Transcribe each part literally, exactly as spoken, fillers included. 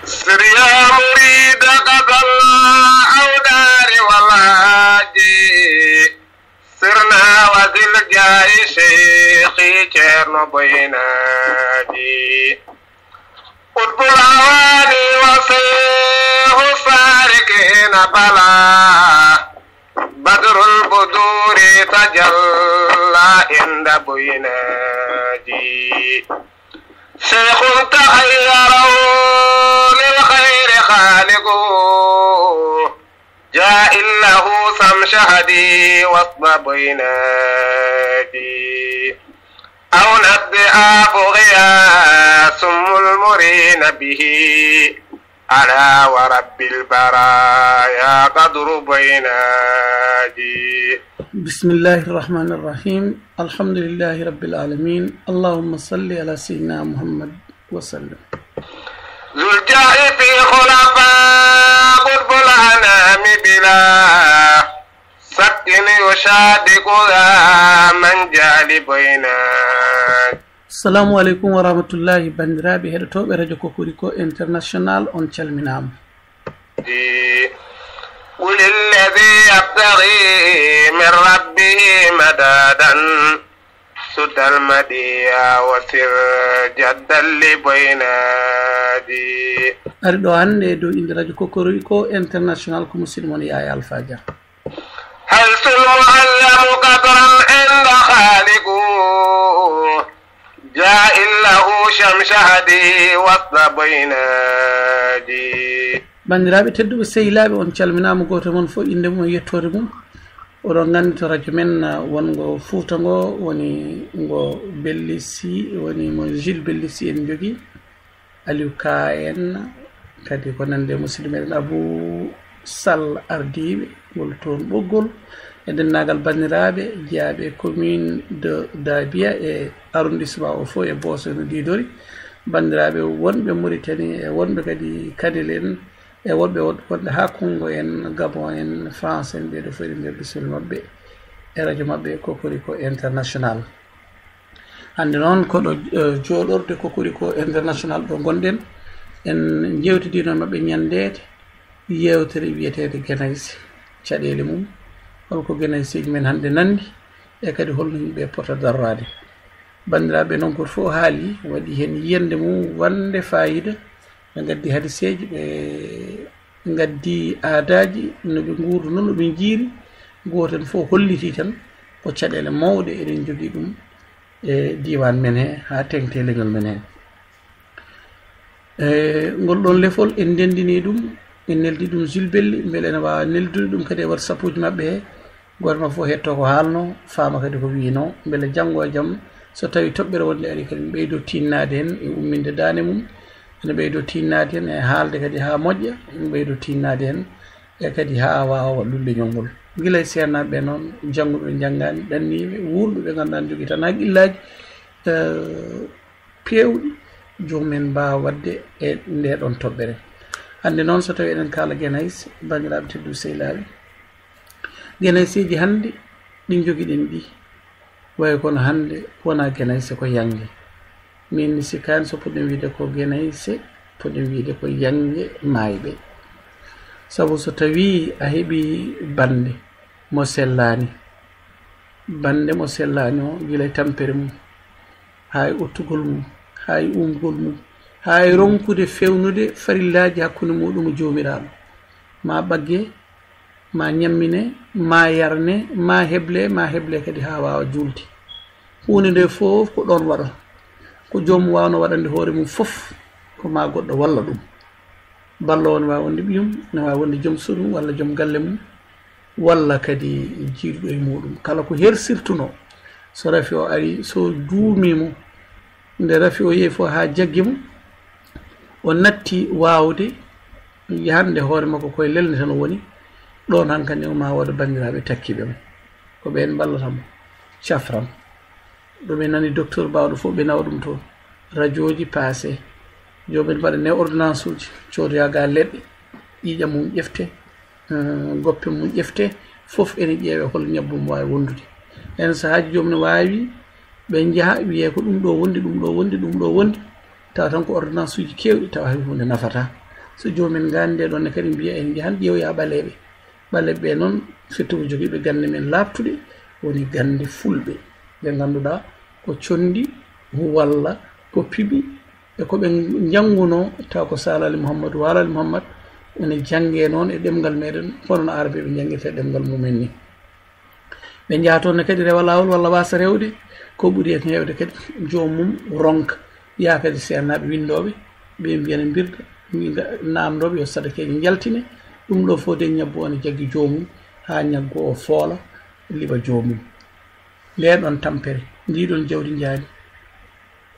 سر يا مريد قد الله أو دار ولا جي. سرنا وذي الجاه شيخي شيرنا بينادي. قطب الأواني وسيف السالكين بلا. بدر البدور تجلى عند بينادي. شيخ تخيره للخير خالقه. جاء له سم شهدي وصل بينادي. أو نبئ أبغيا سم المرين به. ألا ورب البرايا قدر بينادي. بسم الله الرحمن الرحيم. الحمد لله رب العالمين. اللهم صل على سيدنا محمد وسلم. ذو الجاه في خلفاء قطب الأنام بلا شك يشادق ذا من جعل بينادي. Assalamu aleykum wa rahmatullahi, banndiraaɓe heɗotooɓe Radio Kokoriko International, on calminaama. قل الذي يبتغي من ربه مددا سد المديا وسر جدا لبينادي. Ari ɗo hannde e dow innde Radio Kokoriko International ko musidɗo mon Yaya Alpha Dia. حيث المعلم قدرا عند خالقه. جاء له شمشهدي وصل بينادي. Banndiraaɓe tedduɓe, sehilaaɓe, on calminaama, gooto mon fof innde mum e yettoode mum. Oɗon nganndi to radio men, ah, wonngo Fuuta ngo, woni ngo Bellissi, woni mo Jules Bellissi en njogii. Aliou Ka en, kadi ko nande musidɗo meɗen Abou Sall ardiiɓe ngol toon ɓoggol, e denndaangal banndiraaɓe jeyaaɓe e commune de Dabia e arrondissement o fof e Booso no Didori, banndiraaɓe wonɓe Mauritanie e wonɓe kadi Kanel en, e wonɓe won-, wonɓe haa Congo en, Gabon en, France en, ɓeeɗo fof eɗen mbiya bisimilla maɓɓe e radio maɓɓe Kokoriko International. Hannde noon ko ɗo, eh, jooɗorde Kokoriko International ɗo ngonɗen. En njeewtidino e maɓɓe ñanndeede yeewtere wiyeteende Guénice, caɗeele mum, holko Guéniceeji men hannde nanndi, e kadi holno yimɓe pota darraade. Banndiraaɓe noon, gooto fof haali, waɗi heen yiyannde mum wonde faayiida, ɓe ngaddi hadiseeji, ɓe ngaddi aadaaji, no ɓe nguurduno, no ɓe njiiri. Gooto heen fof hollitii tan ko caɗeele mawɗe eɗen njogii ɗum e diiwaan men he, haa teeŋti e leñol men he. E ngol ɗoon lefol, en ndenndinii ɗum, en neldi ɗum Jules Belli, mbele ene waawa neldude ɗum kadi e WhatsApp uji maɓɓe he. Gooto maɓɓe fof hettoo ko haalnoo, faama kadi ko wiyinoo, mbele janngo e jam, so tawii toɓɓere wonde arii kadi, ene ɓeydoo tiinnaade heen e umminde daande mum, ene ɓeydoo tiinnaade heen e haalde kadi haa moƴƴa, ene ɓeydoo tiinnaade heen e kadi haa waawa waɗde leñol ngol. Gila e seernaaɓe ɓe noon, jannguɓe ɓe njanngaani, ɗanniiɓe, wuurɓe ɓe ngannduɗaa njogii tan haqqillaaji, eh, peewɗi, joom en mbaawa waɗde e ndee ɗoon toɓɓere. Hannde noon, so tawii eɗen kaala Guénice, banndiraaɓe tedduɓe sehilaaɓe, Guéniceeji hannde ɗi njogiɗen ɗi, wayi kono hannde wonaa Guénice ko Yannge. Min mi sikkaani so puɗɗen wiyde ko Guénice, puɗɗen wiyde ko Yannge maayɓe. Sabu so tawii a heɓii bannde mo sellaani, bannde mo sellaani o, gila e tampere mum, haa e ottugol mum, haa e uumgol mum, haa e ronkude feewnude farillaaji hakkunde muuɗum e Joomiraaɗo, ma ɓagge, ma ñammine, ma yarne, ma heble, ma heble kadi haa waawa juulde. Huunde nde fof ko ɗoon waɗa. Ko joom waawno waɗande hoore mum fof, ko ma goɗɗo walla ɗum. Balloowo ne waawi wonde ɓiyum, ne waawi wonde joom suudu mum, walla joom galle mum, walla kadi jiiduɗo e muuɗum. Kala ko hersirtunoo, so rafi o arii, so duumii mo, nde rafi o yehi fof haa jaggi mo, o natti waawde yahande hoore makko koye lelnde tan o woni, ɗoon hankadi o ma wooda banndiraaɓe takkiiɓe mo. Ko ɓeen mballata mo, cafra mo. Ɗo min nani docteur baawɗo fof, ɓe nawa ɗum toon. Rajooji paase. Joom en mbaɗa ne ordonnance uji, coodoya ga leɗɗe, ƴiiƴam mum ƴefte, eh, goppe mum ƴefte, fof ene ƴeewe hol ñabbu mo waawi wondude. Heen sahaaji joom ne waawi ɓe njaha wiyee ko ɗum ɗo wondi, ɗum ɗo wondi, ɗum ɗo wondi, tawa tan ko ordonnance uji keewɗi, tawa hay huunde nafataa. So joomum en ngaani nde ɗon ne kadi mbiya en njahan ƴeewoya ɓaleeɓe. Ɓaleeɓe ɓe noon firti ko jogiiɓe gannde men laaɓtuɗe, woni gannde fulɓe. Ɓe ngannduɗaa ko conndi walla ko piɓi e ko ɓe njanngunoo, taw ko Sal Ali Muhammad, Waal Ali Muhammad, ene janngee noon e ɗemngal meɗen, kono no Arabeeɓe njanngirta e ɗemngal mumen ni. Ɓe njaha toon ne kadi rewa laawol walla waasa rewde, ko ɓuri heen heewde kadi joomum ronka. Yaa kadi seernaaɓe winndooɓe, ɓe mbiya ne mbirda, naamndooɓe yo sadakeeje njaltine, ɗum ɗo fof de ñabbu o ne jaggi joomum, haa ñaggu o foola, liɓa joomum. Nde ɗon tampere, ndi ɗon jawdi njaali.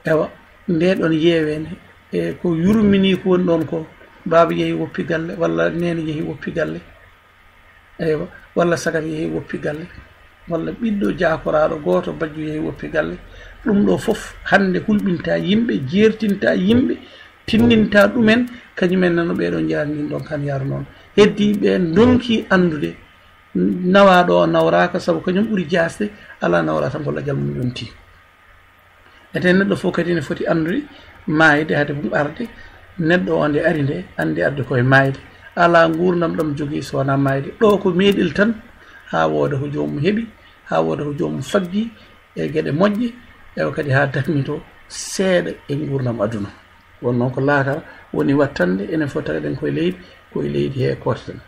Ewa, nde ɗon yeeweende, e ko yurmini ko woni ɗon ko, baaba yehi woppi galle, walla neene yehi woppi galle. Eywa, walla sagar yehi woppi galle, walla ɓiɗɗo jaakoraaɗo gooto bajjo yehi woppi galle. Ɗum ɗo fof hannde hulɓinta yimɓe, jeertinta yimɓe, tinninta ɗumen, kañumen nano ɓeɗo njaarnin ɗon kan yaaru noon. Heddi ɓe ndonki anndude, nawaaɗo o nawraaka, sabu kañum ɓuri jaasde, alaa nawraa tan ko lajal mum yonti. Ete neɗɗo fof kadi ne foti anndude maayde hade mum arde. Neɗɗo o nde ari nde, anndi arde koye maayde. Alaa nguurndam ɗam jogii so wonaa maayde. Ɗo ko meeɗel tan, haa wooda ko joomum heɓi, haa wooda ko joomum faggi e geɗe moƴƴe, ewa kadi haa dakmito seeɗa e nguurndam aduna. Won noon ko laakara woni wattande, enen fof tagaɗen koye leydi, koye leydi he kootaten.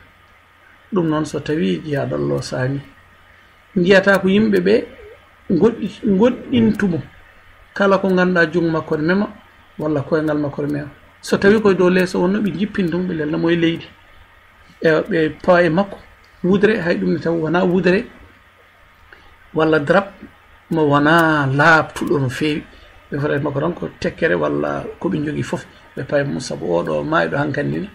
Ɗum noon, so tawii jiyaaɗo Allah saami, njiyata ko yimɓe ɓe ngoɗɗi-, ngoɗɗintumo. Kala ko ngannduɗaa junngo makko ne mema, walla koyngal makko ne mema. So tawii koye dow leeso wonno, ɓe njippinta mo, ɓe lelna mo e leydi. E ɓe pawa e makko, wudre, hay ɗum ne taw wonaa wudre, walla drap mo wonaa laaɓtuɗo no feewi. Ɓe fotata makko tan ko tekkere walla ko ɓe njogii fof, ɓe pawa e mum, sabu oɗo maayɗo hankandi ne,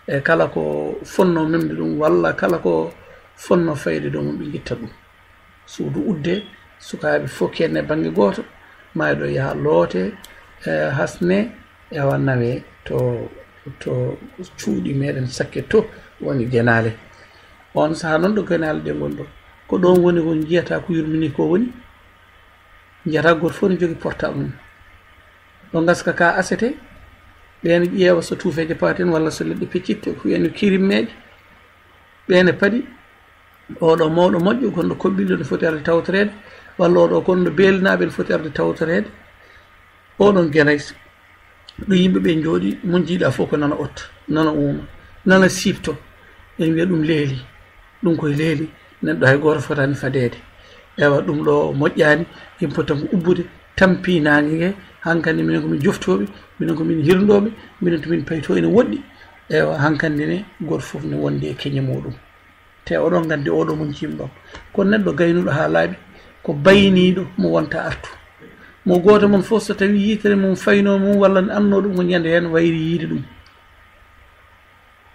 e kala ko fonno memde ɗum, walla kala ko fonno fayde dow mum, ɓe ngitta ɗum. Suudu udde, sukaaɓe fof kenne bannge gooto, maayɗo yaha loote, e hasne, ewa nawe to, to cuuɗi meɗen sakke to woni genaale. On sahaa noon ɗo genaale ɗe ngoni ɗo, ko ɗo ngoni ko njiyata ko yurmini ko woni. Njiyata gooto fof ne jogii portable mum. Ɗo ngaska ka asete, ɓeen ƴeewa so tuufeeje paaten walla so leɗɗe peccitte, ko wiyani kirimmeeje. Ɓeen e paɗi, oɗo mawɗo moƴƴo, gonɗo koɓɓillo ne foti arde tawtoreede, walla oɗo gonɗo beelinaaɓe ne foti arde tawtoreede. Oɗon genays, ɗo yimɓe ɓe njooɗi, mo njiiɗa fof ko nana otta, nana uuma, nana siifto. En wiya ɗum leeli, ɗum koye leeli, neɗɗo hay gooto fotani fadeede. Ewa, ɗum ɗo moƴƴaani, yimɓe poti tan ko ubbude, tampi naange nge, hankandi minen ko min joftooɓe, minen ko min hirndooɓe, minen to min payto ene woɗɗi. Ewa, hankandi ne, gooto fof ne wondi e keñe muɗum. Te oɗon nganndi oɗo mo njiimi ɗon, ko neɗɗo gaynuɗo haa laaɓi, ko bayniiɗo mo wonta artu. Mo gooto mon fof, so tawii yitere mum faynoo mum walla ne annoo ɗum, ko ñande heen wayri yiide ɗum.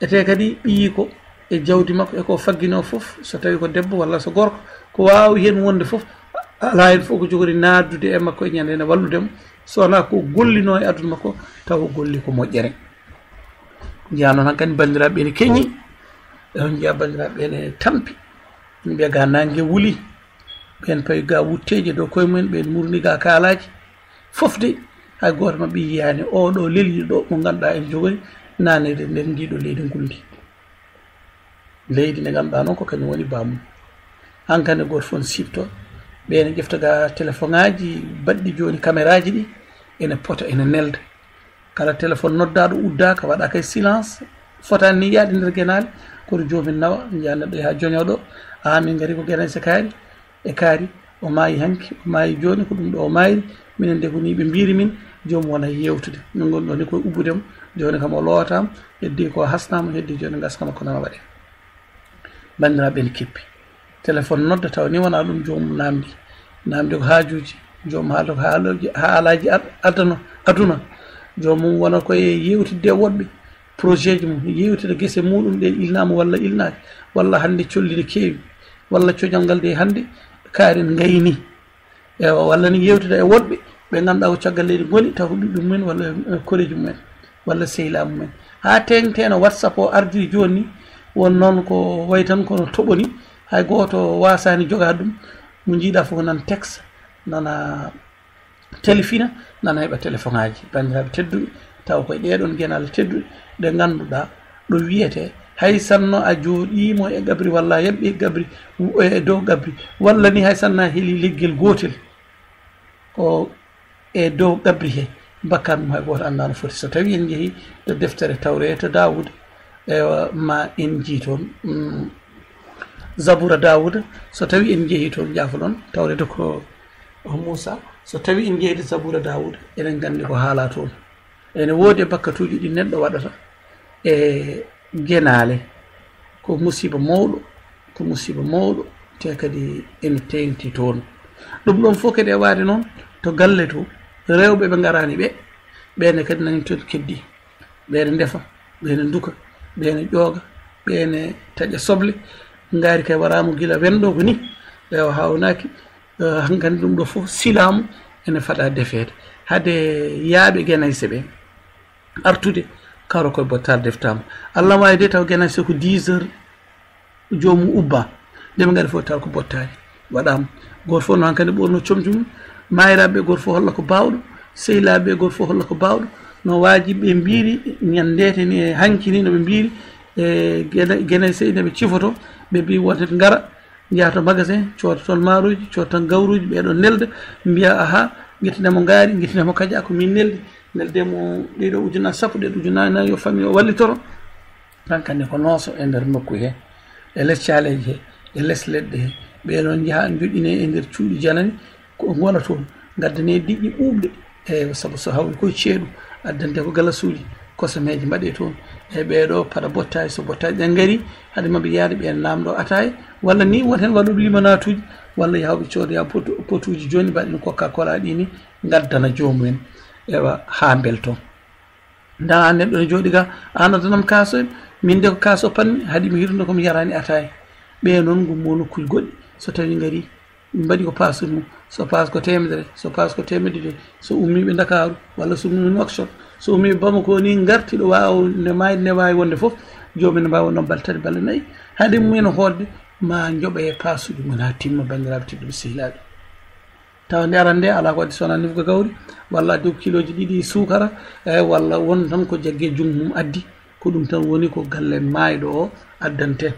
Ete kadi ɓiyiiko e jawdi makko e ko fagginoo fof, so tawii ko debbo walla so gorko, ko waawi heen wonde fof, alaa heen fof ko jogori naatdude e makko e ñande heen wallude mo, so wonaa ko gollinoo e aduna makko, taw o golli ko moƴƴere. Njiyaa noon hankadi banndiraaɓe ene keñi, eɗon njiya banndiraaɓe ene tampi, ene mbiya ga naange wuli, ɓeen payi ga wutteeje dow koye mumen, ɓeen murni ga kaalaaji. Fof de, hay gooto maɓɓe yiyaani oɗo leliiɗo ɗo mo ngannduɗaa en jogori naneede nder ndiɗo leydi ngulndi. Leydi ndi ngannduɗaa noon ko kañum woni bammum. Hankadi gooto fof ne siifto, ɓeen ƴefta ga telefoŋaaji baɗɗi jooni, kameraaji ɗi ene pota, ene nelda. Kala téléphone noddaaɗo uddaaka, waɗaaka e silence, fotaani ni yaade nder genaale, kono joomin nawa, njiya neɗɗo yaha joñoo ɗo, "Aa, min ngari ko Guénaïs e kaari, e kaari, o maayi hanki, o maayi jooni, ko ɗum ɗo o maayri, minen de ko ni ɓe mbiiri min, joomum wona yeewtude. Min ngoni ɗo ni koye ubbude mo, jooni kam o lootaama, heddi ko hasnaama, heddi jooni ngaska makko nana waɗee." Banndiraaɓe ene kippi. Téléphone nodda taw ni wonaa ɗum joomum naamndi. Naamndi ko haajuuji. Joomum haalda ko haalooji, haalaaji ad-, aduna, aduna. Joomum wona ko e yeewtidde e woɗɓe. Projet ji mum, yeewtida gese muɗum ɗe ilnaama walla ilnaaka. Walla hannde colli ne keewi. Walla coñal ngal de hannde kaari ne ngayni. Ewa, walla ne yeewtida e woɗɓe ɓe ngannduɗaa ko caggal leydi ngoni, taw ko ɓiɓɓe mumen walla, eh, koreeji mumen walla sehilaaɓe mumen. Haa teeŋti no WhatsApp o ardiri jooni ni, won noon ko wayi tan kono toɓo ni, hay gooto waasaani jogaade ɗum. Mo njiiɗaa fof ko nana texte, nana telefina, nana heɓa telefoŋaaji. Banndiraaɓe tedduɓe, taw koye ɗee ɗoon genaale tedduɗe ɗe ngannduɗaa ɗo wiyetee, hay sanno a jooɗiimo e gabri, walla a yalɓi e gabri, e dow gabri, walla ni hay sanno a heli leggel gootel, ko e dow gabri he, bakkaat mum hay gooto anndaa no foti. So tawii en njehii to deftere Tawreeta Daawuda, ewa, ma en njii toon, mm, Zabuura Daawuda, so tawii en njehii toon, jaafoɗon, Tawreeta ko Muusa, so tawii en njehii to Zabuura Daawuda, eɗen nganndi ko haalaa toon. Ene woodi e bakkatuuji ɗi neɗɗo waɗata e genaale, ko musiba mawɗo, ko musiba mawɗo, te kadi ene teeŋti toon. Ɗum ɗoon fof kadi e waade noon to galle to, rewɓe ɓe ngaraani ɓe, ɓeene kadi nani toon keddi. Ɓeene ndefa, ɓeene nduka, ɓeene ƴooga, ɓeene taƴa soble. Ngaari kay waraama gila wenɗo ko ni, ɓe o haawnaaki, eh, hankadi ɗum ɗo fof silaamu ene faɗa defeede. Hade yaaɓe Genayse ɓe artude, karo koye bottaari deftaama. Allah waawi de taw Genayse ko dix heures joomum ubba. Nde ɓe ngari fof taw ko bottaari waɗaama. Gooto fof no hankadi ɓorno comci mum. Maayiraaɓe ɓe gooto fof holla ko baawɗo. Sehilaaɓe ɓe gooto fof holla ko baawɗo. No waaji ɓe mbiiri, ñande teni e hanki ni no ɓe mbiiri, e Gena-, Genayse ɓe cifoto, ɓe mbi wonde ngara, njaha to magasin, cooda toon maaroji, cooda toon gawruji, ɓeɗo nelda, mbiya, "Aha, ngettine mo ngaari, ngettine mo kaja, ko min neldi, nelde mo ɗiɗo ujunnaji sappo, ɗeɗo ujunnaji nayi, yo famille o wallitoro." Tan kadi ko nooso e nder nokku he, e les caaleeji he, e les leɗɗe he. Ɓeɗo njaha joɗɗine e nder cuuɗi janani, ko ngona toon, ngaddane diƴƴe ɓuuɓɗe. Eywa, sabu so hawri koye ceeɗu, addante ko galasuuji, kosameeje mbaɗe toon. E ɓeeɗo paɗa bottaji, so bottaji ɗen ngari, hade maɓɓe yaade ɓe naamɗo ataaya, walla ni won heen waɗuɓe limanatuuji, walla yahooɓe coodoya pot-, potuuji jooni mbaɗen Coca-Cola ɗi ni, ngaddana joomumen. Ewa, haa mbeltoo. Ndaa, neɗɗo ne jooɗi ga, "Aan addanam kaaso en, min de ko kaaso panmi, haɗi mi hirnude ko mi yaraani ataaya." Ɓe noon ngummoo nokkuuji goɗɗi, so tawii ngarii, ɓe mbaɗi ko paas mum, so paas ko teemedere, so paas ko teemedde ɗiɗi, so ummii ɓe Ndakaaru, walla so ummii Nouakchott, so ummii ɓe Bamako ni, ngarti ɗo waawa ne maayde, ne waawi wonde fof, joomum en mbaawa noon balɗe tati, balɗe nayi, haɗi mum en hootde, ma njoɓe e paasuuji mum haa timma, banndiraaɓe tedduɓe sehilaaɓe. Tawa nde arande alaa ko addi so wonaa nifgo gawri, walla addi ko kilooji ɗiɗi suukara, e walla won tan ko jaggi e junngo mum addi, ko ɗum tan woni ko galle maayɗo o addante.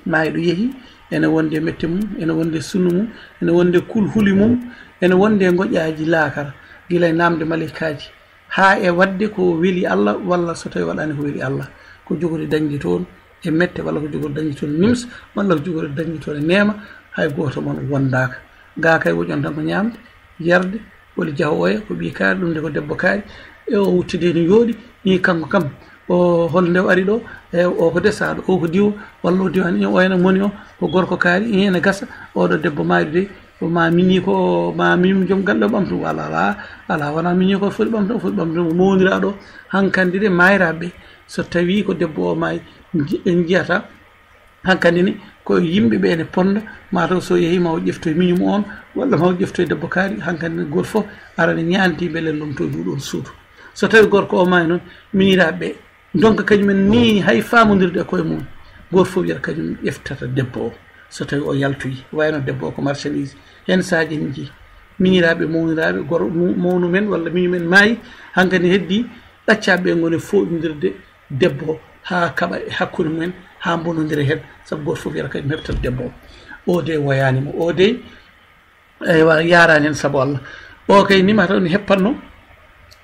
Maayɗo yehi, ene wonde mette mum, ene wonde sunnu mum, ene wonde kulhuli mum, ene wonde ngoƴaaji laakara, gila e naamde maleykaaji, haa e waɗde ko weli Allah, walla so tawii waɗaani ko weli Allah, ko jogori dañde toon e mette, walla ko jogori dañde toon e nims, walla ko jogori dañde toon e neema, hay gooto mon wondaaka. Gaa kay woƴon tan ko ñaamde, yarde, woni jahooya, ko ɓii kaari, ɗum de ko debbo kaari, e o wuttide no yooɗi, ni kanko kam, o hol nde o ari ɗo, e o ko desaaɗo, o ko diwo, walla o diwaani, o ene moni o, ko gorko kaari, ene gasa, oɗo debbo maayɗo de, ko ma mini ko, ma mim joom galle o ɓamtu, walla alaa, alaa, wonaa mini ko foti ɓamtu, foti ɓamtu ko mawniraaɗo, hankandi de maayiraaɓe, so tawii ko debbo o maayi, nji-, en njiyata, hankadi ni, ko yimɓe ɓe ene ponda, mataw so yehii ma o ƴeftoye miñum on, walla ma o ƴeftoye debbo kaari, hankadi ni gooto fof arani ñaanti mbele lomto e ndu ɗon suudu. So tawi gorko o maayi noon, miñiraaɓe ɓe ndonka kañum en ni hay faamondirde e koye mum, gooto fof wiyata kañum ƴeftata debbo o. So tawi o yaltoyi, wayno debbo o ko marchandise, heen saaji en njii miñiraaɓe, mawniraaɓe, gor-, mu-, mawnu men walla miñum en maayi, hankadi heddi ɗaccaaɓe ɓe ngoni fooɗondirde debbo o haa kaɓa e hakkunde mumen, haa mbonondira heen, sabu gooto fof wiyata kañum heɓtat debbo o. O de woyaani mo, o de, eywa, yaaraani heen sabu Allah. O kay ni ma taw ni heppatno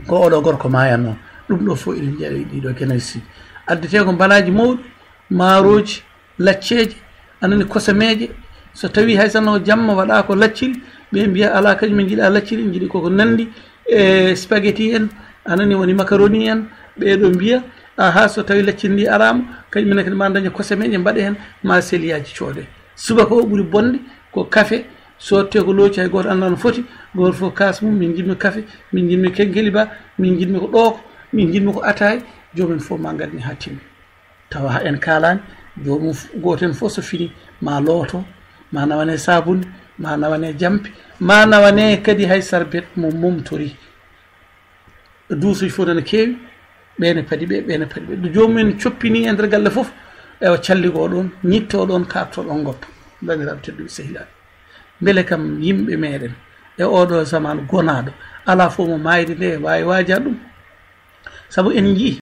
ko oɗo gorko maayanno. Ɗum ɗo fof eɗen njiya e ɗiɗo Genayse. Addetee ko mbalaaji mawɗi, maarooji, lacceeje, anani kosameeje. So tawii hay sinno jamma waɗaa ko lacciri, ɓe mbiya alaa, kañum en njiɗaa lacciri, njiɗi koko nanndi e spaghetti en, anani woni macaroni en, ɓeeɗo mbiya, aha, so tawii lacciri ndi araama, kañum en kadi ma daña kosameeje mbaɗe heen, ma seliyaaji coode. Subaka o ɓuri bonde ko kafe, so tee ko looci hay gooto anndaa no foti, gooto fof kaas mum, min njiɗmi kafe, min njiɗmi kenkeliba, min njiɗmi ko ɗooko, min njiɗmi ko ataay, joomen fof ma ngadni haa timmi. Tawa en kaalaani, joomum f-, gooto heen fof so fini, ma looto, ma nawane saabunde, ma nawane jampi, ma nawane kadi hay sarbet mo momtori. Duusuuji fof nana keewi, ɓe ne padi ɓe, ɓe ne padi ɓe. Ɗo joomum en coppini e nder galle fof, ewa calligoo ɗoon, ñittoo ɗoon, kaaɗtoo ɗoon ngoppa. Banndiraaɓe tedduɓe sehilaaɓe, mbele kam yimɓe meeɗen e ooɗoo zamaanu gonaaɗo, alaa fof mo maayde nde waawi waajaade ɗum? Sabu en njii